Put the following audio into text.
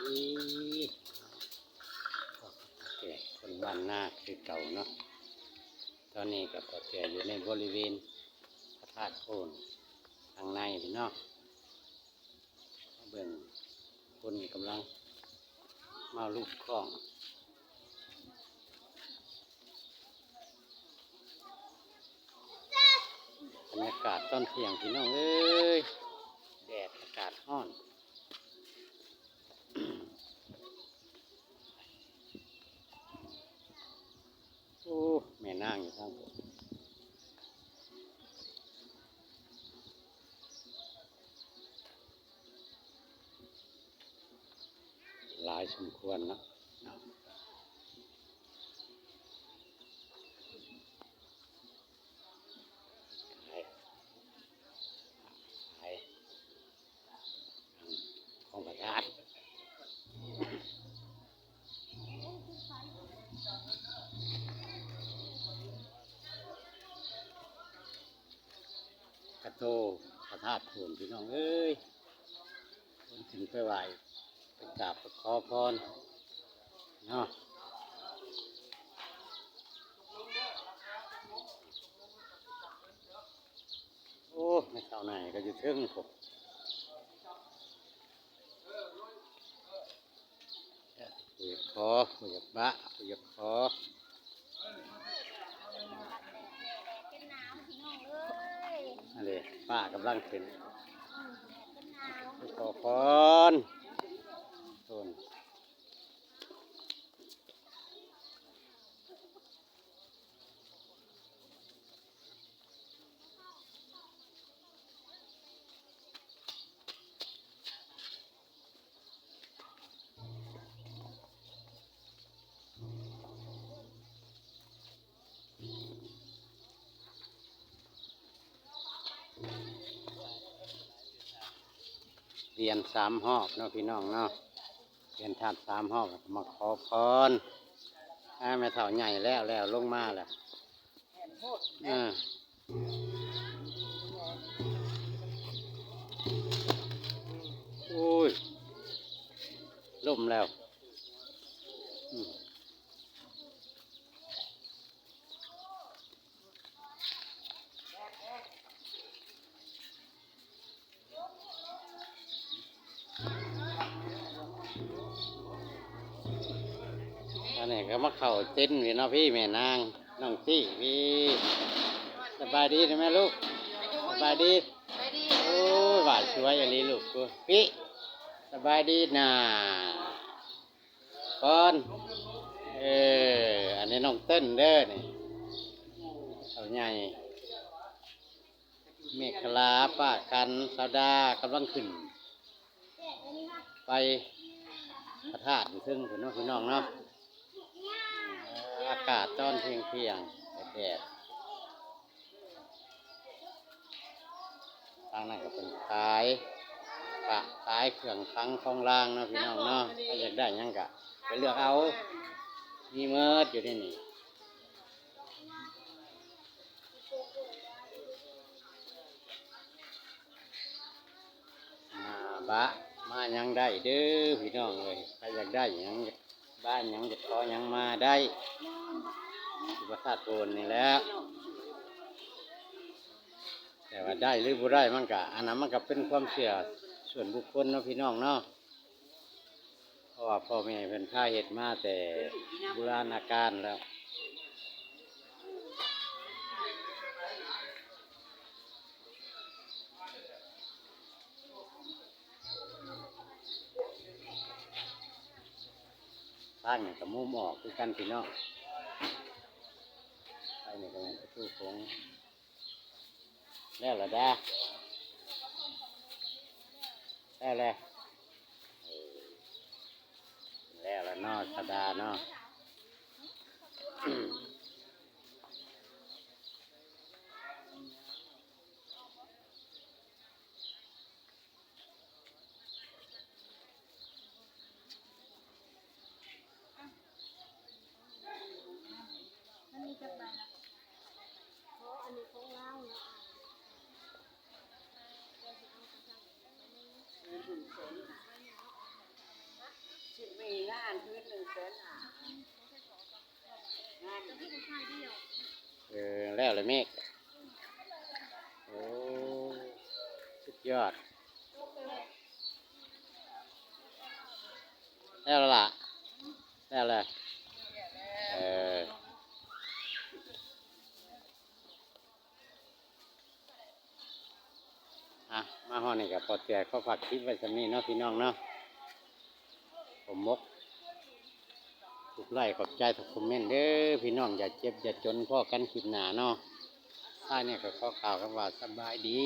ນີ້ ເຈົ້າແກ່ຄົນບ້ານນາຄືເກົ່າເນາະ. ຕອນນີ້ກໍພໍ່ແກ່ຢູ່ໃນບໍລິເວນພະທາດໂພນທາງໃນເນາະ. ມາເບິ່ງຄົນກຳລັງມາລູບຄ້ອງ. ບັນຍາກາດຕອນທ່ຽງພີ່ນ້ອງເອີຍ ແດດອາກາດຮ້ອນ. ໂອ້ ແມ່ນາງຢູ່ທາງພຸ້ນ ຫຼາຍສົມຄວນເນາະ. ຂາຍ ຂາຍ ຂອງປະທານ ກະໂຕພະທາດໂພນ ພີ່ນ້ອງເອີຍ. ເພິ່ນຂຶ້ນໄປໄຫວ້ ໄປກາບໄປຂໍພອນເນາະ. ໂອ້ ແມ່ເຖົ້າໃຫຍ່ກໍຢູ່ເທິງພຸ້ນ ຜູ້ຢາກຂໍ ຜູ້ຢາກປະ ຜູ້ຢາກຂໍ. ອັນນີ້ປ້າກຳລັງຂຶ້ນ ຂໍພອນ ໂອ້. ວຽນສາມຮອບເນາະ ພີ່ນ້ອງເນາະ. ວຽນທາດສາມຮອບ ແລ້ວກໍມາຂໍພອນ. ອາ ແມ່ເຖົ້າໃຫຍ່ແລ້ວ ແລ້ວລົງມາແລ້ວ. ເອີ ໂອ້ຍ ລົ້ມແລ້ວ. ອືມ. ອັນນີ້ກໍມາເຂົ້າເຕັນຢູ່ເນາະ ພີ່ແມ່ນາງ ນ້ອງຕິ ພີ່. ສະບາຍດີນະແມ່ລູກ ສະບາຍດີ. ໂອ້ຍ ຫວາຍສວຍອີ່ຫຼີລູກ ພີ່. ສະບາຍດີນາ ກ່ອນ. ເອີ ອັນນີ້ນ້ອງເຕີນເດີນີ້ ເຖົ້າໃຫຍ່. ເມຂະລາ ປ້າກັນ ສາວດາ ກຳລັງຂຶ້ນໄປພະທາດຢູ່ເທິງພຸ້ນເນາະ ພີ່ນ້ອງເນາະ. ອາກາດຕອນທ່ຽງໆ ແດດໆ. ທາງນັ້ນກໍເປັນຂາຍພະ ຂາຍເຄື່ອງຄັງຂອງລາງເນາະ ພີ່ນ້ອງເນາະ. ໃຜຢາກໄດ້ຫຍັງກະໄປເລືອກເອົາ ມີໝົດຢູ່ໃນນີ້. ມາບະ ມາຫຍັງໄດ້ເດີພີ່ນ້ອງເອີຍ. ໃຜຢາກໄດ້ຫຍັງ ບ້ານຫຍັງ ຢາກຂໍຫຍັງມາໄດ້ ຢູ່ພະທາດໂພນນີ້ແຫຼະ. ແຕ່ວ່າໄດ້ຫຼືບໍ່ໄດ້ ມັນກະ ອັນນັ້ນມັນກະເປັນຄວາມເຊື່ອສ່ວນບຸກຄົນເນາະ ພີ່ນ້ອງເນາະ. ເພາະວ່າພໍ່ແມ່ເພິ່ນພາເຮັດມາແຕ່ບູລານນາການແລ້ວ. ທາງນີ້ກໍມຸມອອກຄືກັນພີ່ນ້ອງ. ໄປນີ້ກໍແມ່ນປະຕູໂຂງ. ແລ້ວລະດາ ແລ້ວແຫຼະ ເອີ ແລ້ວລະເນາະ ສາວດາເນາະ. ອັນນີ້ຂອງລາວເນາະ. ເອີ ເປັນຂອງ ເປັນຂອງລາວເນາະ. ເອີ ແລ້ວລະເມກ ໂອ້ ສຸດຍອດ ແລ້ວລະ ແລ້ວລະ ເອີ. ອ່ະ ມາຮອດນີ້ກໍພໍເທື່ອຂໍຝາກຄລິບໄວ້ສ່ຳນີ້ເນາະ ພີ່ນ້ອງເນາະ. ຂໍໝົກທຸກໄລ້ ຂອບໃຈທຸກຄອມເມັນເດີພີ່ນ້ອງ. ຢ່າເຈັບຢ່າຈົນ ພໍ້ກັນຄລິບໜ້າເນາະ. ທ້າຍນີ້ກໍຂໍກ່າວຄຳວ່າສະບາຍດີ.